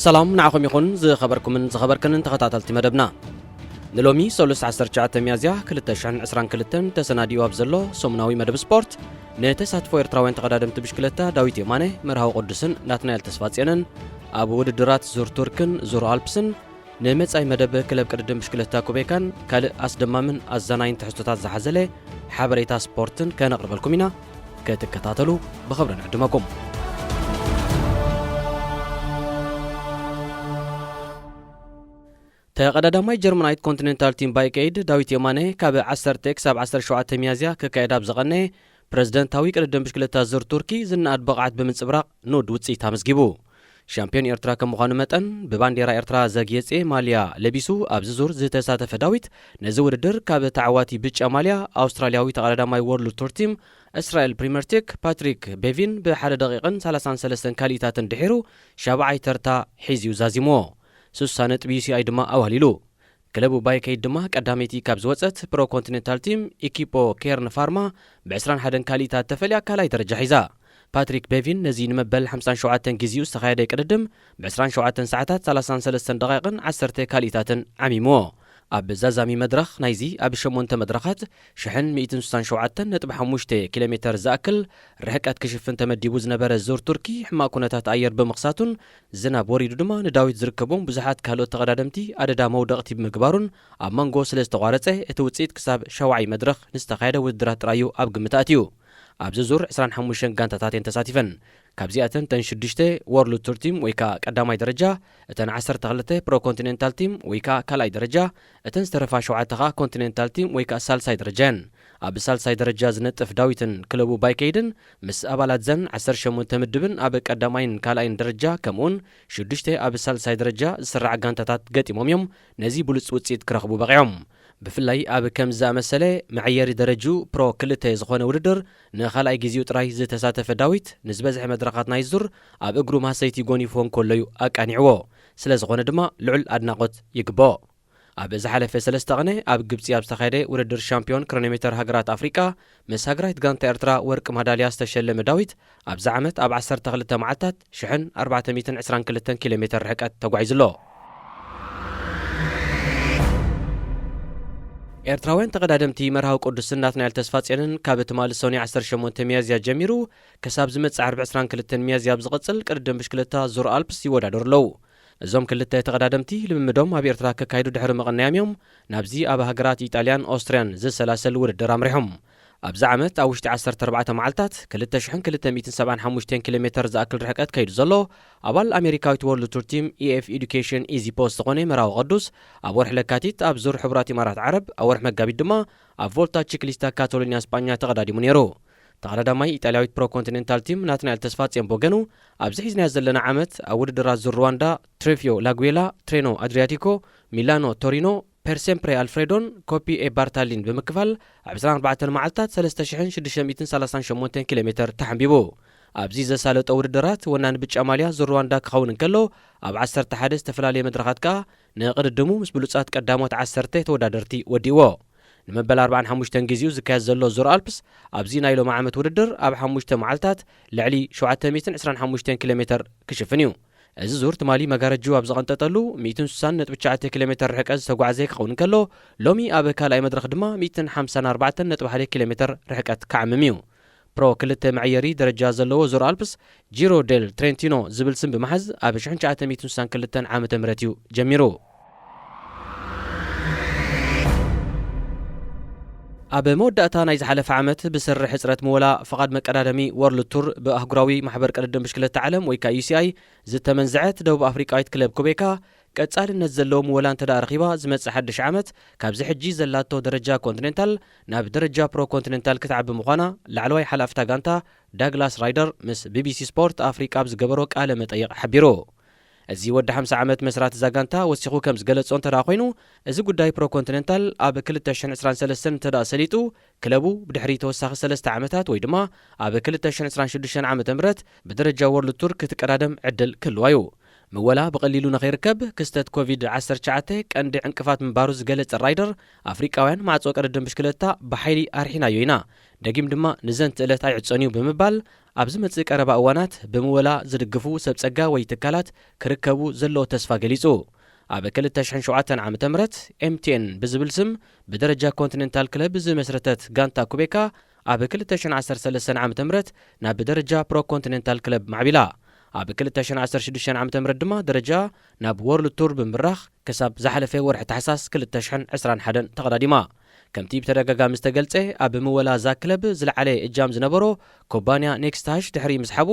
ሰላም ንዓኹም ይኹን ዝኸበርኩምን ዝኸበርክንን ተኸታተልቲ መደብና። ንሎሚ ሰሉስ ዓሰርተ ትሽዓተ ሚያዝያ ክልተ ሽሕን ዕስራን ክልተን ተሰናዲኡ ኣብ ዘሎ ሰሙናዊ መደብ ስፖርት፣ ንተሳትፎ ኤርትራውያን ተቐዳደምቲ ብሽክለታ ዳዊት የማነ፣ መርሃዊ ቅዱስን ናትናኤል ተስፋጽዮንን፣ ኣብ ውድድራት ዙር ቱርክን ዙር ኣልፕስን፣ ንመጻኢ መደብ ክለብ ቅድድም ብሽክለታ ኩቤካን ካልእ ኣስደማምን ኣዛናይን ትሕዝቶታት ዝሓዘለ ሓበሬታ ስፖርትን ከነቕርበልኩም ኢና። ክትከታተሉ ብኽብሪ ንዕድመኩም። ተቐዳዳማይ ጀርመናይት ኮንቲኔንታል ቲም ባይክ ኤይድ ዳዊት የማነ፣ ካብ ዓሰርተ ክሳብ ዓሰርተ ሸውዓተ ሚያዝያ ክካየድ ኣብ ዝቐነየ ፕረዚደንታዊ ቅድድም ብሽክለታ ዙር ቱርኪ ዝነኣድ ብቕዓት ብምንጽብራቕ ንኡድ ውጽኢት ኣመዝጊቡ። ሻምፒዮን ኤርትራ ከም ምዃኑ መጠን፣ ብባንዴራ ኤርትራ ዘግየጸ ማልያ ለቢሱ ኣብዚ ዙር ዝተሳተፈ ዳዊት፣ ነዚ ውድድር ካብ ተዓዋቲ ብጫ ማልያ ኣውስትራልያዊ ተቐዳዳማይ ወርልድ ቱር ቲም እስራኤል ፕሪመርቴክ ፓትሪክ ቤቪን ብሓደ ደቂቕን ሰላሳን ሰለስተን ካልኢታትን ድሒሩ ሻብዓይ ተርታ ሒዝዩ ዛዚምዎ። ስሳ ነጥቢ ዩ ሲ ኣይ ድማ ኣዋሊሉ። ክለቡ ባይክ ኤይድ ድማ ቀዳመይቲ ካብ ዝወጸት ፕሮ ኮንቲኔንታል ቲም ኢኪፖ ኬርን ፋርማ ብዕስራን ሓደን ካልኢታት ተፈልያ ካልኣይ ደረጃ ሒዛ። ፓትሪክ ቤቪን ነዚ ንመበል ሓምሳን ሸውዓተን ግዜኡ ዝተኻየደ ቅድድም ብዕስራን ሸውዓተን ሰዓታት ሰላሳን ሰለስተን ደቂቕን ዓሰርተ ካልኢታትን ዓሚምዎ። ኣብ ዛዛሚ መድረኽ ናይዚ ኣብ ሸሞንተ መድረኻት ሽሕን ሚእትን ስሳን ሸውዓተን ነጥቢ ሓሙሽተ ኪሎ ሜተር ዝኣክል ርሕቀት ክሽፍን ተመዲቡ ዝነበረ ዙር ቱርኪ ሕማቕ ኩነታት ኣየር ብምኽሳቱን ዝናብ ወሪዱ ድማ ንዳዊት ዝርከቦም ብዙሓት ካልኦት ተቐዳደምቲ ኣደዳ መውደቕቲ ብምግባሩን ኣብ መንጎ ስለ ዝተቋረጸ እቲ ውጽኢት ክሳብ ሻውዓይ መድረኽ ንዝተኻየደ ውድድራት ጥራዩ ኣብ ግምት ኣትዩ። ኣብዚ ዙር ዕስራን ሓሙሽተን ጋንታታት እየን ተሳቲፈን። ካብዚኣተን እተን ሽዱሽተ ወርልድ ቱር ቲም ወይ ከኣ ቀዳማይ ደረጃ፣ እተን ዓሰርተ ክልተ ፕሮ ኮንቲኔንታል ቲም ወይ ከኣ ካልኣይ ደረጃ፣ እተን ዝተረፋ ሸውዓተ ከኣ ኮንቲኔንታል ቲም ወይ ከኣ ሳልሳይ ደረጃ እየን። ኣብ ሳልሳይ ደረጃ ዝነጥፍ ዳዊትን ክለቡ ባይክ ኤይድን ምስ ኣባላት ዘን ዓሰርተ ሸሞንተ ምድብን ኣብ ቀዳማይን ካልኣይን ደረጃ ከምኡውን ሽዱሽተ ኣብ ሳልሳይ ደረጃ ዝስራዕ ጋንታታት ገጢሞም እዮም ነዚ ብሉጽ ውጽኢት ክረኽቡ በቒዖም። ብፍላይ ኣብ ከምዚ ዝኣመሰለ መዐየሪ ደረጅኡ ፕሮ ክልተ ዝኾነ ውድድር ንኻልኣይ ግዜኡ ጥራይ ዝተሳተፈ ዳዊት፣ ንዝበዝሐ መድረኻት ናይ ዙር ኣብ እግሩ ማህሰይቲ ጎኒፍዎ እንከሎ እዩ ኣቃኒዕዎ። ስለ ዝኾነ ድማ ልዑል ኣድናቖት ይግብኦ። ኣብ ዝሓለፈ ሰለስተ ቕነ ኣብ ግብጺ ኣብ ዝተኻየደ ውድድር ሻምፒዮን ክሮኖሜተር ሃገራት ኣፍሪቃ፣ ምስ ሃገራዊት ጋንታ ኤርትራ ወርቂ ማዳልያ ዝተሸለመ ዳዊት፣ ኣብዚ ዓመት ኣብ ዓሰርተ ክልተ መዓልታት ሽሕን ኣርባዕተ ሚእትን ዕስራን ክልተን ኪሎ ሜተር ርሕቀት ተጓዒዙ ኣሎ። ኤርትራውያን ተቐዳደምቲ መርሃዊ ቅዱስን ናትናኤል ተስፋጽዮንን ካብ ትማሊ ሰኑይ ዓሰርተ ሸሞንተ ሚያዝያ ጀሚሩ ክሳብ ዝመጽእ ዓርቢ ዕስራን ክልተን ሚያዝያ ኣብ ዝቕጽል ቅድድም ብሽክለታ ዙር ኣልፕስ ይወዳደሩ ኣለዉ። እዞም ክልተ ተቐዳደምቲ ልምምዶም ኣብ ኤርትራ ከካይዱ ድሕሪ ምቕናዮም እዮም ናብዚ ኣብ ሃገራት ኢጣልያን ኦስትርያን ዝሰላሰል ውድድር ኣምሪሖም። ኣብዚ ዓመት ኣብ ውሽጢ ዓሰርተ ኣርባዕተ መዓልታት ክልተ ሽሕን ክልተ ሚእትን ሰብዓን ሓሙሽተን ኪሎ ሜተር ዝኣክል ርሕቀት ከይዱ ዘሎ ኣባል ኣሜሪካዊት ወርልድ ቱር ቲም ኢ ኤፍ ኤዱኬሽን ኢዚ ፖስት ዝኾነ መራዊ ቅዱስ፣ ኣብ ወርሒ ለካቲት ኣብ ዙር ሕቡራት ኢማራት ዓረብ፣ ኣብ ወርሒ መጋቢት ድማ ኣብ ቮልታ ቺክሊስታ ካቶሎኒያ ስጳኛ ተቐዳዲሙ ነይሩ። ተቐዳዳማይ ኢጣልያዊት ፕሮ ኮንቲኔንታል ቲም ናትናኤል ተስፋጽዮን ብወገኑ፣ ኣብዚ ሒዝናዮ ዘለና ዓመት ኣብ ውድድራት ዙር ሩዋንዳ፣ ትሬፊዮ ላጉዌላ፣ ትሬኖ ኣድሪያቲኮ፣ ሚላኖ ቶሪኖ፣ ፐርሴምፕሬ ኣልፍሬዶን ኮፒ ኤ ባርታሊን ብምክፋል ኣብ ዕስራን ኣርባዕተን መዓልታት ሰለስተ ሽሕን ሽዱሽተ ሚእትን ሰላሳን ሸሞንተን ኪሎ ሜተር ተሓንቢቡ። ኣብዚ ዘሳለጦ ውድድራት ወናኒ ብጫ ማልያ ዙር ሩዋንዳ ክኸውን እንከሎ፣ ኣብ ዓሰርተ ሓደ ዝተፈላለየ መድረኻት ከኣ ንቕድድሙ ምስ ብሉጻት ቀዳሞት ዓሰርተ ተወዳደርቲ ወዲእዎ። ንመበል ኣርባዓን ሓሙሽተን ግዜኡ ዝካየድ ዘሎ ዙር ኣልፕስ፣ ኣብዚ ናይ ሎሚ ዓመት ውድድር ኣብ ሓሙሽተ መዓልታት ልዕሊ ሸውዓተ ሚእትን ዕስራን ሓሙሽተን ኪሎ ሜተር ክሽፍን እዩ። እዚ ዙር ትማሊ መጋረጅኡ ኣብ ዝቐንጠጠሉ ሚእትን ስሳን ነጥቢ ትሽዓተ ኪሎ ሜተር ርሕቀት ዝተጓዕዘ ክኸውን እንከሎ፣ ሎሚ ኣብ ካልኣይ መድረኽ ድማ ሚእትን ሓምሳን ኣርባዕተን ነጥቢ ሓደ ኪሎ ሜተር ርሕቀት ክዓምም እዩ። ፕሮ ክልተ መዐየሪ ደረጃ ዘለዎ ዙር ኣልፕስ ጂሮ ዴል ትሬንቲኖ ዝብል ስም ብምሓዝ ኣብ ሽሕን ትሽዓተ ሚእትን ስሳን ክልተን ዓመተ ምህረት እዩ ጀሚሩ። ኣብ መወዳእታ ናይ ዝሓለፈ ዓመት ብሰሪ ሕጽረት ምወላ ፍቓድ መቀዳደሚ ወርልድ ቱር ብኣህጉራዊ ማሕበር ቅድድም ብሽክለታ ዓለም ወይ ከኣ ዩ ሲ ኣይ ዝተመንዝዐት ደቡብ ኣፍሪቃዊት ክለብ ኩቤካ፣ ቀጻልነት ዘለዎ ምወላ እንተ ደኣ ረኺባ፣ ዝመጽእ ሓድሽ ዓመት ካብዚ ሕጂ ዘላቶ ደረጃ ኮንቲኔንታል ናብ ደረጃ ፕሮ ኮንቲኔንታል ክትዓቢ ምዃና ላዕለዋይ ሓላፍታ ጋንታ ዳግላስ ራይደር ምስ ቢ ቢ ሲ ስፖርት ኣፍሪቃ ኣብ ዝገበሮ ቃለ መጠይቕ ሓቢሩ። እዚ ወዲ ሓምሳ ዓመት መስራቲ እዛ ጋንታ ወሲኹ ከም ዝገለጾ እንተ ደኣ ኮይኑ፣ እዚ ጉዳይ ፕሮ ኮንቲኔንታል ኣብ ክልተ ሽሕን ዕስራን ሰለስተን እንተ ደኣ ሰሊጡ፣ ክለቡ ብድሕሪ ተወሳኺ ሰለስተ ዓመታት ወይ ድማ ኣብ ክልተ ሽሕን ዕስራን ሽዱሽተን ዓመተ ምህረት ብደረጃ ወርልድ ቱር ክትቀዳደም ዕድል ክህልዋ እዩ። ምወላ ብቐሊሉ ንኸይርከብ ክስተት ኮቪድ ዓሰርተ ትሽዓተ ቀንዲ ዕንቅፋት ምንባሩ ዝገለጸ ራይደር፣ ኣፍሪቃውያን ማዕጾ ቅድድም ብሽክለታ ብሓይሊ ኣርሒናዮ ኢና፣ ደጊም ድማ ንዘንት ዕለት ኣይዕጸን'ዩ ብምባል፣ ኣብ ዝመጽእ ቀረባ እዋናት ብምወላ ዝድግፉ ሰብ ጸጋ ወይ ትካላት ክርከቡ ዘለዎ ተስፋ ገሊጹ። ኣብ ክልተ ሽሕን ሸውዓተን ዓመተ ምህረት ኤምቲኤን ብዝብል ስም ብደረጃ ኮንቲኔንታል ክለብ ዝመስረተት ጋንታ ኩቤካ፣ ኣብ ክልተ ሽሕን ዓሰርተ ሰለስተን ዓመተ ምህረት ናብ ደረጃ ፕሮ ኮንቲኔንታል ክለብ ማዕቢላ። ኣብ ክልተ ሽሕን ዓሰርተ ሽዱሽተን ዓመተ ምህረት ድማ ደረጃ ናብ ወርልድ ቱር ብምብራኽ፣ ክሳብ ዝሓለፈ ወርሒ ታሕሳስ ክልተ ሽሕን ዕስራን ሓደን ተቐዳዲማ። ከምቲ ብተደጋጋሚ ዝተገልጸ፣ ኣብ ምወላ እዛ ክለብ ዝለዓለ እጃም ዝነበሮ ኩባንያ ኔክስታሽ ድሕሪ ምስሓቡ፣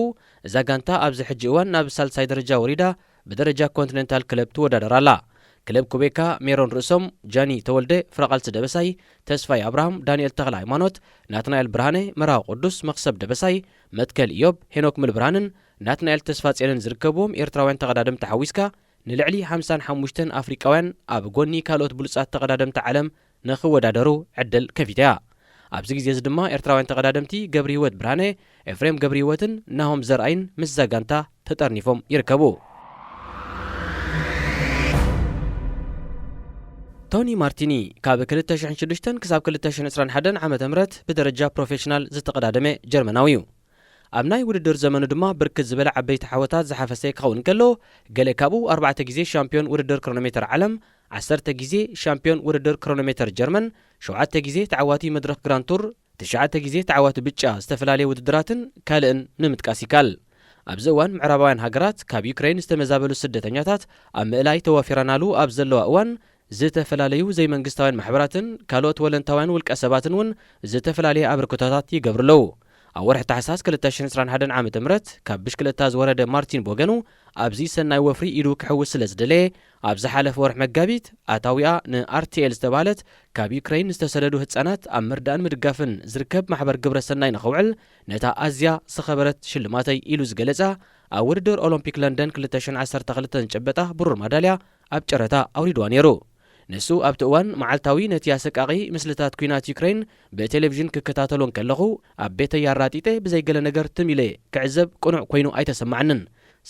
እዛ ጋንታ ኣብዚ ሕጂ እዋን ናብ ሳልሳይ ደረጃ ወሪዳ ብደረጃ ኮንቲኔንታል ክለብ ትወዳደር ኣላ። ክለብ ኩቤካ ሜሮን ርእሶም፣ ጃኒ ተወልደ፣ ፍረቓልሲ ደበሳይ፣ ተስፋይ ኣብርሃም፣ ዳንኤል ተኽለ ሃይማኖት፣ ናትናኤል ብርሃነ፣ መርሃዊ ቅዱስ፣ መኽሰብ ደበሳይ፣ መትከል ኢዮብ፣ ሄኖክ ምልብርሃንን ናትናኤል ተስፋጽዮንን ዝርከብዎም ኤርትራውያን ተቐዳደምቲ ሓዊስካ ንልዕሊ ሓምሳን ሓሙሽተን ኣፍሪቃውያን ኣብ ጎኒ ካልኦት ብሉጻት ተቐዳደምቲ ዓለም ንኽወዳደሩ ዕድል ከፊታ እያ። ኣብዚ ግዜ እዚ ድማ ኤርትራውያን ተቐዳደምቲ ገብረሂወት ብርሃነ፣ ኤፍሬም ገብረሂወትን ናሆም ዘርኣይን ምስዛ ጋንታ ተጠርኒፎም ይርከቡ። ቶኒ ማርቲኒ ካብ ክልተ ሽሕን ሽዱሽተን ክሳብ ክልተ ሽሕን ዕስራን ሓደን ዓመተ ምህረት ብደረጃ ፕሮፌሽናል ዝተቐዳደመ ጀርመናዊ እዩ። ኣብ ናይ ውድድር ዘመኑ ድማ ብርክት ዝበለ ዓበይቲ ዓወታት ዝሓፈሰ ክኸውን ከሎ፣ ገለ ካብኡ ኣርባዕተ ግዜ ሻምፒዮን ውድድር ክሮኖሜተር ዓለም፣ ዓሰርተ ግዜ ሻምፒዮን ውድድር ክሮኖሜተር ጀርመን፣ ሸውዓተ ግዜ ተዓዋቲ መድረኽ ግራንድ ቱር፣ ትሽዓተ ግዜ ተዓዋቲ ብጫ ዝተፈላለየ ውድድራትን ካልእን ንምጥቃስ ይካል። ኣብዚ እዋን ምዕራባውያን ሃገራት ካብ ዩክሬን ዝተመዛበሉ ስደተኛታት ኣብ ምእላይ ተዋፊረናሉ ኣብ ዘለዋ እዋን፣ ዝተፈላለዩ ዘይመንግስታውያን ማሕበራትን ካልኦት ወለንታውያን ውልቀ ሰባትን እውን ዝተፈላለየ ኣበርክቶታት ይገብሩ ኣለዉ። ኣብ ወርሒ ታሕሳስ ክልተ ሽሕን ዕስራን ሓደን ዓመተ ምህረት ካብ ብሽክለታ ዝወረደ ማርቲን ብወገኑ፣ ኣብዚ ሰናይ ወፍሪ ኢዱ ክሕውስ ስለ ዝደለየ፣ ኣብ ዝሓለፈ ወርሒ መጋቢት ኣታዊኣ ንኣርቲኤል ዝተባህለት ካብ ዩክረይን ዝተሰደዱ ህጻናት ኣብ ምርዳእን ምድጋፍን ዝርከብ ማሕበር ግብረ ሰናይ ንኸውዕል ነታ ኣዝያ ዝኸበረት ሽልማተይ ኢሉ ዝገለጻ፣ ኣብ ውድድር ኦሎምፒክ ለንደን ክልተ ሽሕን ዓሰርተ ክልተን ዝጨበጣ ብሩር ማዳልያ ኣብ ጨረታ ኣውሪድዋ ነይሩ። ንሱ ኣብቲ እዋን መዓልታዊ ነቲ ኣሰቃቒ ምስልታት ኲናት ዩክረይን ብቴሌቪዥን ክከታተሎ እንከለኹ፣ ኣብ ቤተይ ኣራጢጠ ብዘይገለ ነገር ትም ኢለ ክዕዘብ ቅኑዕ ኮይኑ ኣይተሰማዓንን።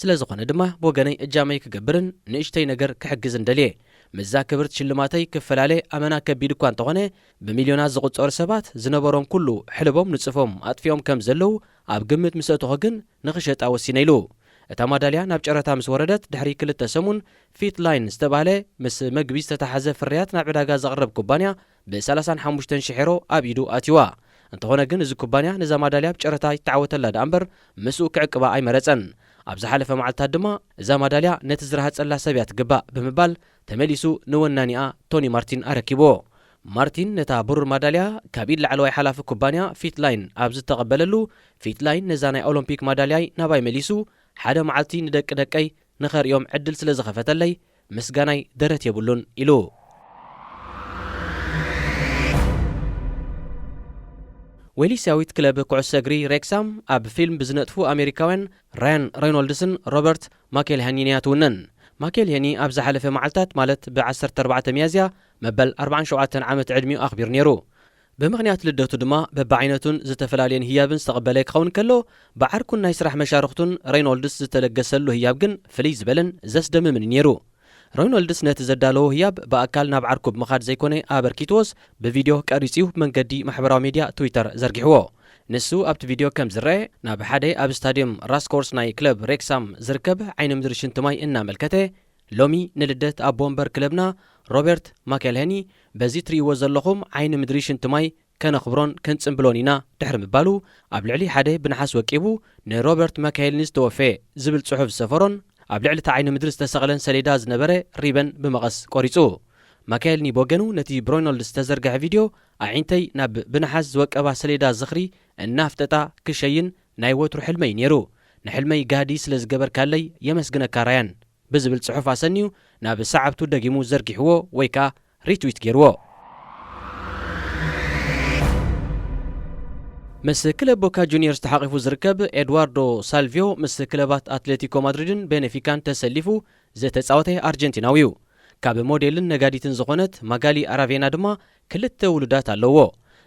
ስለ ዝኾነ ድማ ብወገነይ እጃመይ ክገብርን ንእሽተይ ነገር ክሕግዝን ደልየ። ምስዛ ክብርቲ ሽልማተይ ክፈላለ ኣመና ከቢድ እኳ እንተኾነ፣ ብሚልዮናት ዝቑጸሩ ሰባት ዝነበሮም ኩሉ ሕልቦም ንጽፎም ኣጥፊኦም ከም ዘለዉ ኣብ ግምት ምስ ኣእተኹ ግን ንኽሸጣ ወሲነ ኢሉ። እታ ማዳልያ ናብ ጨረታ ምስ ወረደት ድሕሪ ክልተ ሰሙን፣ ፊት ላይን ዝተባህለ ምስ መግቢ ዝተታሕዘ ፍርያት ናብ ዕዳጋ ዘቕርብ ኩባንያ ብሰላሳን ሓሙሽተን ሽሕ ዩሮ ኣብ ኢዱ ኣትዩዋ። እንተኾነ ግን እዚ ኩባንያ ነዛ ማዳልያ ብጨረታ ይተዓወተላ ደኣ እምበር ምስኡ ክዕቅባ ኣይመረጸን። ኣብ ዝሓለፈ መዓልታት ድማ እዛ ማዳልያ ነቲ ዝረሃጸላ ሰብ እያ ትግባእ ብምባል ተመሊሱ ንወናኒኣ ቶኒ ማርቲን ኣረኪብዎ። ማርቲን ነታ ብሩር ማዳልያ ካብ ኢድ ላዕለዋይ ሓላፊ ኩባንያ ፊት ላይን ኣብ ዝተቐበለሉ፣ ፊት ላይን ነዛ ናይ ኦሎምፒክ ማዳልያይ ናባይ መሊሱ ሓደ መዓልቲ ንደቂ ደቀይ ንኸርእዮም ዕድል ስለ ዝኸፈተለይ ምስጋናይ ደረት የብሉን ኢሉ። ዌሊስያዊት ክለብ ኩዕሶ እግሪ ሬክሳም ኣብ ፊልም ብዝነጥፉ ኣሜሪካውያን ራያን ሬኖልድስን ሮበርት ማኬልሃኒን እያ ትውነን። ማኬልሃኒ ኣብ ዝሓለፈ መዓልታት ማለት ብ ዓሰርተ ኣርባዕተ ሚያዝያ መበል ኣርባዓን ሸውዓተን ዓመት ዕድሚኡ ኣኽቢሩ ነይሩ። ብምኽንያት ልደቱ ድማ በብዓይነቱን ዝተፈላለየን ህያብን ዝተቐበለ ክኸውን ከሎ፣ ብዓርኩን ናይ ስራሕ መሻርኽቱን ሬኖልድስ ዝተለገሰሉ ህያብ ግን ፍልይ ዝበለን ዘስደምምን እዩ ነይሩ። ሬኖልድስ ነቲ ዘዳለዎ ህያብ ብኣካል ናብ ዓርኩ ብምኻድ ዘይኮነ ኣበርኪትዎስ፣ ብቪድዮ ቀሪጹ ብመንገዲ ማሕበራዊ ሜድያ ትዊተር ዘርጊሕዎ። ንሱ ኣብቲ ቪድዮ ከም ዝረአ፣ ናብ ሓደ ኣብ ስታድየም ራስኮርስ ናይ ክለብ ሬክሳም ዝርከብ ዓይኒ ምድሪ ሽንቲ ማይ እናመልከተ፣ ሎሚ ንልደት ኣቦ ወንበር ክለብና ሮበርት ማኬልሄኒ፣ በዚ ትርእይዎ ዘለኹም ዓይኒ ምድሪ ሽንቲ ማይ ከነኽብሮን ክንጽምብሎን ኢና ድሕሪ ምባሉ፣ ኣብ ልዕሊ ሓደ ብነሓስ ወቂቡ ንሮበርት ማካይልኒ ዝተወፈየ ዝብል ጽሑፍ ዝሰፈሮን ኣብ ልዕሊ እቲ ዓይኒ ምድሪ ዝተሰቕለን ሰሌዳ ዝነበረ ሪበን ብመቐስ ቆሪጹ። ማካይልኒ ብወገኑ ነቲ ብሮይኖልድ ዝተዘርግሐ ቪድዮ፣ ኣዒንተይ ናብ ብነሓስ ዝወቀባ ሰሌዳ ዝኽሪ እናፍጠጣ ክሸይን ናይ ወትሩ ሕልመይ ነይሩ። ንሕልመይ ጋህዲ ስለ ዝገበርካለይ የመስግነካ ራያን። ብዝብል ጽሑፍ ኣሰንዩ ናብ ሰዓብቱ ደጊሙ ዘርጊሕዎ ወይ ከኣ ሪትዊት ገይርዎ። ምስ ክለብ ቦካ ጁኒየርስ ተሓቒፉ ዝርከብ ኤድዋርዶ ሳልቪዮ ምስ ክለባት ኣትሌቲኮ ማድሪድን ቤኔፊካን ተሰሊፉ ዝተጻወተ ኣርጀንቲናዊ እዩ። ካብ ሞዴልን ነጋዲትን ዝኾነት ማጋሊ ኣራቬና ድማ ክልተ ውሉዳት ኣለዎ።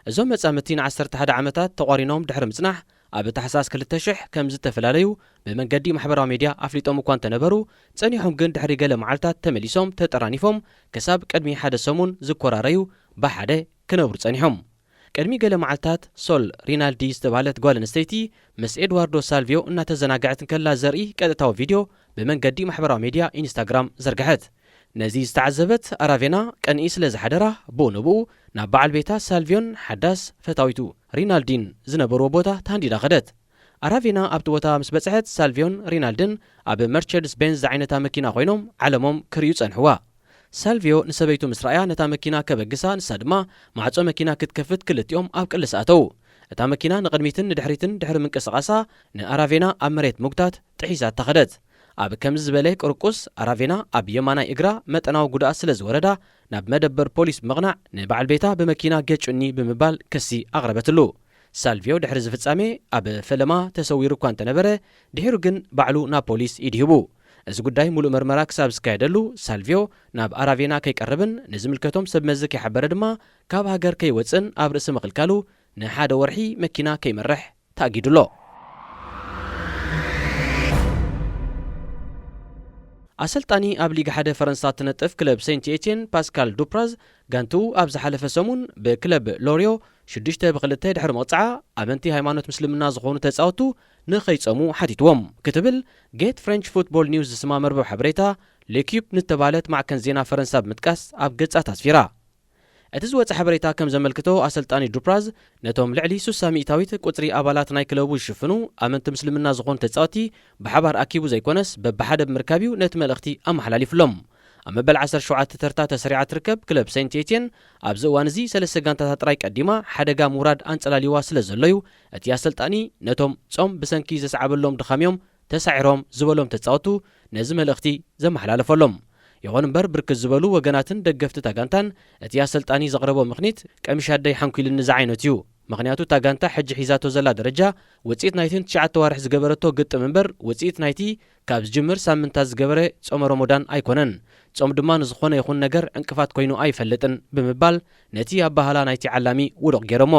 እዞም መጻምድቲ ንዓሰርተ ሓደ ዓመታት ተቋሪኖም ድሕሪ ምጽናሕ፣ ኣብ ታሕሳስ ክልተ ሽሕ ከም ዝተፈላለዩ ብመንገዲ ማሕበራዊ ሜድያ ኣፍሊጦም እኳ እንተነበሩ፣ ጸኒሖም ግን ድሕሪ ገለ መዓልታት ተመሊሶም ተጠራኒፎም፣ ክሳብ ቅድሚ ሓደ ሰሙን ዝኮራረዩ ብሓደ ክነብሩ ጸኒሖም። ቅድሚ ገለ መዓልታት ሶል ሪናልዲ ዝተባህለት ጓል ኣንስተይቲ ምስ ኤድዋርዶ ሳልቪዮ እናተዘናግዐት እንከላ ዘርኢ ቀጥታዊ ቪድዮ ብመንገዲ ማሕበራዊ ሜድያ ኢንስታግራም ዘርግሐት። ነዚ ዝተዓዘበት ኣራቬና ቀንኢ ስለ ዝሓደራ፣ ብኡ ንብኡ ናብ በዓል ቤታ ሳልቪዮን ሓዳስ ፈታዊቱ ሪናልዲን ዝነበርዎ ቦታ ተሃንዲዳ ከደት። ኣራቬና ኣብቲ ቦታ ምስ በጽሐት፣ ሳልቪዮን ሪናልድን ኣብ መርቸድስ ቤንዝ ዝዓይነታ መኪና ኮይኖም ዓለሞም ክርእዩ ጸንሕዋ። ሳልቪዮ ንሰበይቱ ምስ ረኣያ፣ ነታ መኪና ከበግሳ፣ ንሳ ድማ ማዕጾ መኪና ክትከፍት ክልቲኦም ኣብ ቅልስ ኣተዉ። እታ መኪና ንቕድሚትን ንድሕሪትን ድሕሪ ምንቅስቓሳ፣ ንኣራቬና ኣብ መሬት ምጉታት ጥሒሳታ ከደት። ኣብ ከምዚ ዝበለ ቅርቁስ፣ ኣራቬና ኣብ የማናይ እግራ መጠናዊ ጉድኣት ስለ ዝወረዳ፣ ናብ መደበር ፖሊስ ብምቕናዕ፣ ንበዓል ቤታ ብመኪና ገጭኒ ብምባል ክሲ ኣቕረበትሉ። ሳልቪዮ ድሕሪ እዚ ፍጻሜ ኣብ ፈለማ ተሰዊሩ እኳ እንተነበረ፣ ድሒሩ ግን ባዕሉ ናብ ፖሊስ ኢድ ሂቡ። እዚ ጉዳይ ሙሉእ መርመራ ክሳብ ዝካየደሉ፣ ሳልቪዮ ናብ ኣራቬና ከይቀርብን ንዝምልከቶም ሰብ መዚ ከይሓበረ ድማ ካብ ሃገር ከይወጽእን ኣብ ርእሲ ምኽልካሉ ንሓደ ወርሒ መኪና ከይመርሕ ተኣጊዱ ኣሎ። ኣሰልጣኒ ኣብ ሊግ ሓደ ፈረንሳ እትነጥፍ ክለብ ሴንት ኤትየን ፓስካል ዱፕራዝ፣ ጋንትኡ ኣብ ዝሓለፈ ሰሙን ብክለብ ሎርዮ ሽዱሽተ ብክልተ ድሕሪ ምቕጻዓ፣ ኣመንቲ ሃይማኖት ምስልምና ዝኾኑ ተጻወቱ ንኸይጸሙ ሓቲትዎም ክትብል ጌት ፍሬንች ፉትቦል ኒውስ ዝስማ መርበብ ሓበሬታ ሌኪዩፕ ንተባህለት ማዕከን ዜና ፈረንሳ ብምጥቃስ ኣብ ገጻት ኣስፊራ። እቲ ዝወጸ ሓበሬታ ከም ዘመልክቶ፣ ኣሰልጣኒ ዱፕራዝ ነቶም ልዕሊ ሱሳ ሚእታዊት ቁጽሪ ኣባላት ናይ ክለቡ ዝሽፍኑ ኣመንቲ ምስልምና ዝኾኑ ተጻወቲ ብሓባር ኣኪቡ ዘይኮነስ፣ በብሓደ ብምርካብ እዩ ነቲ መልእኽቲ ኣመሓላሊፍሎም። ኣብ መበል ዓሰርተ ሸውዓተ ተርታ ተሰሪዓ ትርከብ ክለብ ሴንት ኤትየን ኣብዚ እዋን እዚ ሰለስተ ጋንታታት ጥራይ ቀዲማ፣ ሓደጋ ምውራድ ኣንጸላልይዋ ስለ ዘሎ'ዩ እቲ ኣሰልጣኒ ነቶም ጾም ብሰንኪ ዘስዓበሎም ድኻም'ዮም ተሳዒሮም ዝበሎም ተጻወቱ ነዚ መልእኽቲ ዘመሓላለፈሎም። ይኹን እምበር፣ ብርክት ዝበሉ ወገናትን ደገፍቲ እታ ጋንታን እቲ ኣሰልጣኒ ዘቕረቦ ምኽኒት ቀሚሽ ኣደይ ሓንኲልኒ ዝዓይነቱ እዩ። ምኽንያቱ፣ እታ ጋንታ ሕጂ ሒዛቶ ዘላ ደረጃ ውጽኢት ናይተን ትሽዓተ ኣዋርሕ ዝገበረቶ ግጥም እምበር፣ ውጽኢት ናይቲ ካብ ዝጅምር ሳምንታት ዝገበረ ጾመ ሮሞዳን ኣይኮነን። ጾም ድማ ንዝኾነ ይኹን ነገር ዕንቅፋት ኮይኑ ኣይፈልጥን ብምባል፣ ነቲ ኣበሃህላ ናይቲ ዓላሚ ውዱቕ ገይሮሞ።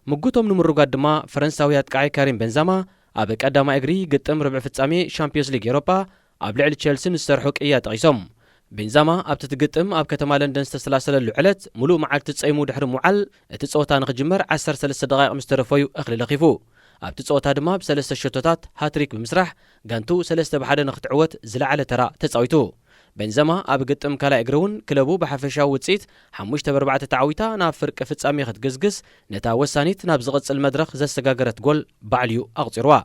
ምጉቶም ንምርጓድ ድማ፣ ፈረንሳዊ ኣጥቃዒ ካሪም ቤንዛማ ኣብ ቀዳማይ እግሪ ግጥም ርብዒ ፍጻሜ ሻምፒዮንስ ሊግ ኤውሮጳ ኣብ ልዕሊ ቸልሲ ንዝሰርሖ ቅያ ጠቒሶም። ቤንዛማ ኣብቲ እቲ ግጥም ኣብ ከተማ ለንደን ዝተሰላሰለሉ ዕለት፣ ሙሉእ መዓልቲ ጸይሙ ድሕሪ ምውዓል፣ እቲ ጸወታ ንኽጅመር ዓሰርተ ሰለስተ ደቓይቕ ምስ ተረፈዩ እኽሊ ለኺፉ። ኣብቲ ጸወታ ድማ ብሰለስተ ሸቶታት ሃትሪክ ብምስራሕ፣ ጋንትኡ ሰለስተ ብሓደ ንኽትዕወት ዝለዓለ ተራ ተጻዊቱ። ቤንዘማ ኣብ ግጥም ካልኣይ እግሪ እውን ክለቡ ብሓፈሻዊ ውጽኢት ሓሙሽተ ብ ኣርባዕተ ተዓዊታ ናብ ፍርቂ ፍጻሜ ክትግስግስ፣ ነታ ወሳኒት ናብ ዝቕጽል መድረኽ ዘሰጋገረት ጎል ባዕሉ'ዩ ኣቑጺርዋ።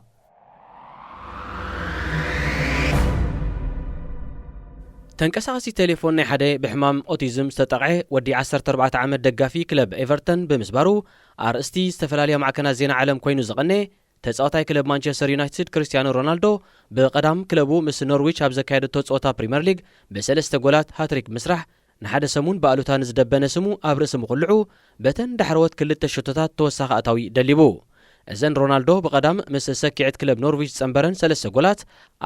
ተንቀሳቓሲ ቴሌፎን ናይ ሓደ ብሕማም ኦቲዝም ዝተጠቕዐ ወዲ ዓሰርተ ኣርባዕተ ዓመት ደጋፊ ክለብ ኤቨርተን ብምስባሩ፣ ኣርእስቲ ዝተፈላለያ ማዕከናት ዜና ዓለም ኮይኑ ዝቐነ፣ ተጻዋታይ ክለብ ማንቸስተር ዩናይትድ ክርስቲያኖ ሮናልዶ ብቐዳም ክለቡ ምስ ኖርዊች ኣብ ዘካየደቶ ጸወታ ፕሪምየር ሊግ ብሰለስተ ጎላት ሃትሪክ ብምስራሕ፣ ንሓደ ሰሙን ብኣሉታ ንዝደበነ ስሙ ኣብ ርእሲ ምኹልዑ፣ በተን ዳሕረዎት ክልተ ሸቶታት ተወሳኺ ኣታዊ ደሊቡ። እዘን ሮናልዶ ብቐዳም ምስ ሰኪዐት ክለብ ኖርዊች ዝጸንበረን ሰለስተ ጎላት፣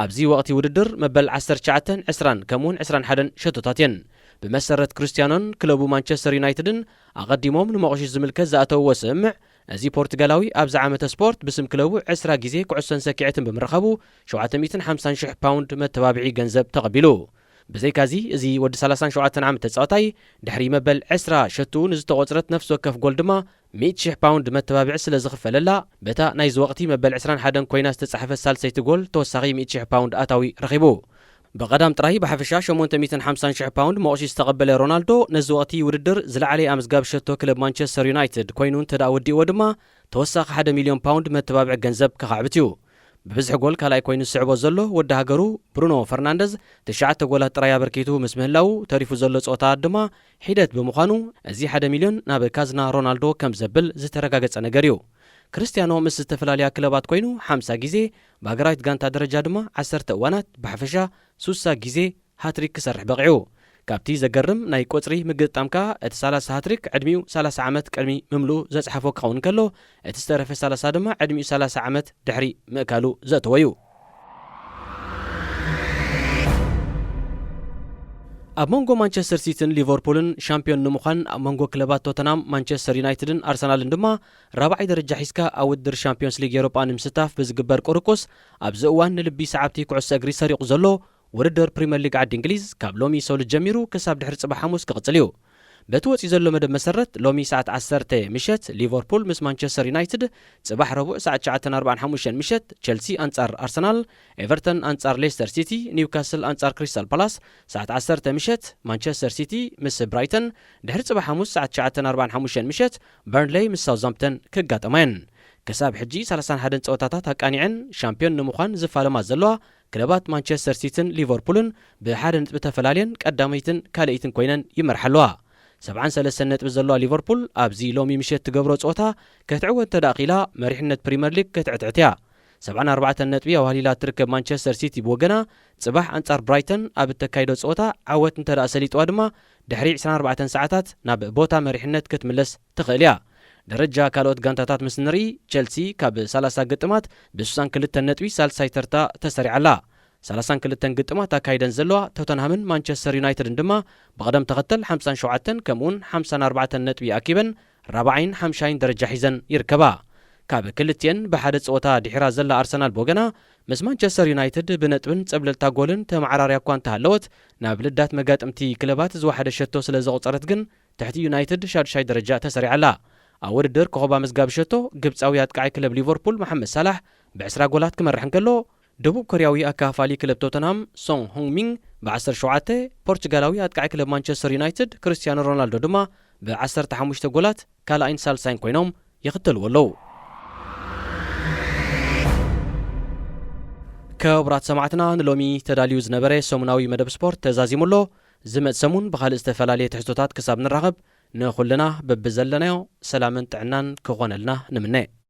ኣብዚ ወቕቲ ውድድር መበል ዓሰርተ ትሽዓተን ዕስራን ከምኡውን ዕስራን ሓደን ሸቶታት እየን። ብመሰረት ክርስቲያኖን ክለቡ ማንቸስተር ዩናይትድን ኣቐዲሞም ንመቑሺሽ ዝምልከት ዝኣተውዎ ስምምዕ፣ እዚ ፖርቱጋላዊ ኣብዚ ዓመተ ስፖርት ብስም ክለቡ ዕስራ ግዜ ኩዕሶን ሰኪዐትን ብምርኻቡ፣ ሸውዓተ ሚእትን ሓምሳን ሽሕ ፓውንድ መተባብዒ ገንዘብ ተቐቢሉ። ብዘይካዚ፣ እዚ ወዲ ሰላሳን ሸውዓተን ዓመት ተጻዋታይ፣ ድሕሪ መበል ዕስራ ሸቱ ንዝተቖጽረት ነፍሲ ወከፍ ጎል ድማ ሚእቲ ሽሕ ፓውንድ መተባብዒ ስለ ዝኽፈለላ፣ በታ ናይዚ ወቕቲ መበል ዕስራን ሓደን ኮይና ዝተጻሕፈት ሳልሰይቲ ጎል ተወሳኺ ሚእቲ ሽሕ ፓውንድ ኣታዊ ረኺቡ። ብቐዳም ጥራይ ብሓፈሻ ሸሞንተ ሚእትን ሓምሳን ሽሕ ፓውንድ መቑሺሽ ዝተቐበለ ሮናልዶ፣ ነዚ ወቕቲ ውድድር ዝለዓለ ኣመዝጋቢ ሸቶ ክለብ ማንቸስተር ዩናይትድ ኮይኑ እንተ ደኣ ወዲእዎ ድማ፣ ተወሳኺ ሓደ ሚልዮን ፓውንድ መተባብዒ ገንዘብ ከኻዕብት እዩ። ብብዝሒ ጎል ካልኣይ ኮይኑ ዝስዕቦ ዘሎ ወዲ ሃገሩ ብሩኖ ፈርናንደዝ ትሽዓተ ጎላት ጥራይ ኣበርኪቱ ምስ ምህላዉ፣ ተሪፉ ዘሎ ጸወታታት ድማ ሒደት ብምዃኑ፣ እዚ ሓደ ሚልዮን ናብ ካዝና ሮናልዶ ከም ዘብል ዝተረጋገጸ ነገር እዩ። ክርስትያኖ ምስ ዝተፈላለያ ክለባት ኮይኑ ሓምሳ ግዜ፣ ብሃገራዊት ጋንታ ደረጃ ድማ ዓሰርተ እዋናት፣ ብሓፈሻ ሱሳ ግዜ ሃትሪክ ክሰርሕ በቒዑ። ካብቲ ዘገርም ናይ ቁጽሪ ምግጥጣም ከኣ፣ እቲ ሰላሳ ሃትሪክ ዕድሚኡ ሰላሳ ዓመት ቅድሚ ምምልኡ ዘጽሓፎ ክኸውን ከሎ፣ እቲ ዝተረፈ ሰላሳ ድማ ዕድሚኡ ሰላሳ ዓመት ድሕሪ ምእካሉ ዘእተዎ እዩ። ኣብ መንጎ ማንቸስተር ሲቲን ሊቨርፑልን ሻምፒዮን ንምዃን ኣብ መንጎ ክለባት ቶተንሃም፣ ማንቸስተር ዩናይትድን ኣርሰናልን ድማ ራብዓይ ደረጃ ሒዝካ ኣብ ውድድር ሻምፒዮንስ ሊግ ኤውሮጳ ንምስታፍ ብዝግበር ቁርቁስ ኣብዚ እዋን ንልቢ ሰዓብቲ ኩዕሶ እግሪ ሰሪቑ ዘሎ ውድድር ፕሪምየር ሊግ ዓዲ እንግሊዝ ካብ ሎሚ ሰሉስ ጀሚሩ ክሳብ ድሕሪ ጽባሕ ሓሙስ ክቕጽል እዩ። በቲ ወጺኡ ዘሎ መደብ መሰረት ሎሚ ሰዓት ዓሰርተ ምሸት ሊቨርፑል ምስ ማንቸስተር ዩናይትድ፣ ጽባሕ ረቡዕ ሰዓት ትሽዓተ ኣርባዓን ሓሙሽተን ምሸት ቸልሲ ኣንጻር ኣርሰናል፣ ኤቨርተን ኣንጻር ሌስተር ሲቲ፣ ኒውካስል ኣንጻር ክሪስታል ፓላስ ሰዓት ዓሰርተ ምሸት፣ ማንቸስተር ሲቲ ምስ ብራይተን፣ ድሕሪ ጽባሕ ሓሙስ ሰዓት ትሽዓተ ኣርባዓን ሓሙሽተን ምሸት በርንሌይ ምስ ሳውዝሃምፕተን ክጋጠማ እየን። ክሳብ ሕጂ ሰላሳን ሓደን ጸወታታት ኣቃኒዐን ሻምፒዮን ንምዃን ዝፋለማ ዘለዋ ክለባት ማንቸስተር ሲቲን ሊቨርፑልን ብሓደ ነጥቢ ተፈላልየን ቀዳመይትን ካልኣይትን ኮይነን ይመርሓ ኣለዋ። ሰብዓን ሰለስተን ነጥቢ ዘለዋ ሊቨርፑል ኣብዚ ሎሚ ምሸት ትገብሮ ጸወታ ክትዕወት እንተ ደኣ ኽኢላ መሪሕነት ፕሪምየር ሊግ ክትዕትዕት እያ። ሰብዓን ኣርባዕተን ነጥቢ ኣዋህሊላ እትርከብ ማንቸስተር ሲቲ ብወገና ጽባሕ ኣንጻር ብራይተን ኣብ እተካይዶ ጸወታ ዓወት እንተ ደኣ ሰሊጥዋ ድማ ድሕሪ ዕስራን ኣርባዕተን ሰዓታት ናብ ቦታ መሪሕነት ክትምለስ ትኽእል እያ። ደረጃ ካልኦት ጋንታታት ምስ ንርኢ፣ ቸልሲ ካብ ሰላሳ ግጥማት ብስሳን ክልተን ነጥቢ ሳልሳይ ተርታ ተሰሪዓ ኣላ። ሰላሳን ክልተን ግጥማት ኣካይደን ዘለዋ ቶተንሃምን ማንቸስተር ዩናይትድን ድማ ብቕደም ተኸተል ሓምሳን ሸውዓተን ከምኡውን ሓምሳን ኣርባዕተን ነጥቢ ኣኪበን ራብዓይን ሓምሻይን ደረጃ ሒዘን ይርከባ። ካብ ክልቲኤን ብሓደ ጸወታ ድሒራ ዘላ ኣርሰናል ብወገና ምስ ማንቸስተር ዩናይትድ ብነጥብን ጸብለልታ ጎልን ተመዓራርያ እኳ እንተሃለወት፣ ናብ ልዳት መጋጥምቲ ክለባት ዝወሓደ ሸቶ ስለ ዘቑጸረት ግን ትሕቲ ዩናይትድ ሻዱሻይ ደረጃ ተሰሪዓ ኣላ። ኣብ ውድድር ኮኸብ ኣመዝጋቢ ሸቶ ግብጻዊ ኣጥቃዓይ ክለብ ሊቨርፑል መሓመድ ሳላሕ ብዕስራ ጎላት ክመርሕ እንከሎ፣ ደቡብ ኮርያዊ ኣካፋሊ ክለብ ቶተንሃም ሶንግ ሆንግ ሚንግ ብዓሰርተ ሸውዓተ፣ ፖርቹጋላዊ ኣጥቃዓይ ክለብ ማንቸስተር ዩናይትድ ክርስቲያኖ ሮናልዶ ድማ ብዓሰርተ ሓሙሽተ ጎላት ካልኣይን ሳልሳይን ኮይኖም ይኽተልዎ ኣለዉ። ክቡራት ሰማዕትና፣ ንሎሚ ተዳልዩ ዝነበረ ሰሙናዊ መደብ ስፖርት ተዛዚሙ ኣሎ። ዝመጽእ ሰሙን ብኻልእ ዝተፈላለየ ትሕዝቶታት ክሳብ ንራኸብ፣ ንኹልና በብዘለናዮ ሰላምን ጥዕናን ክኾነልና ንምነ።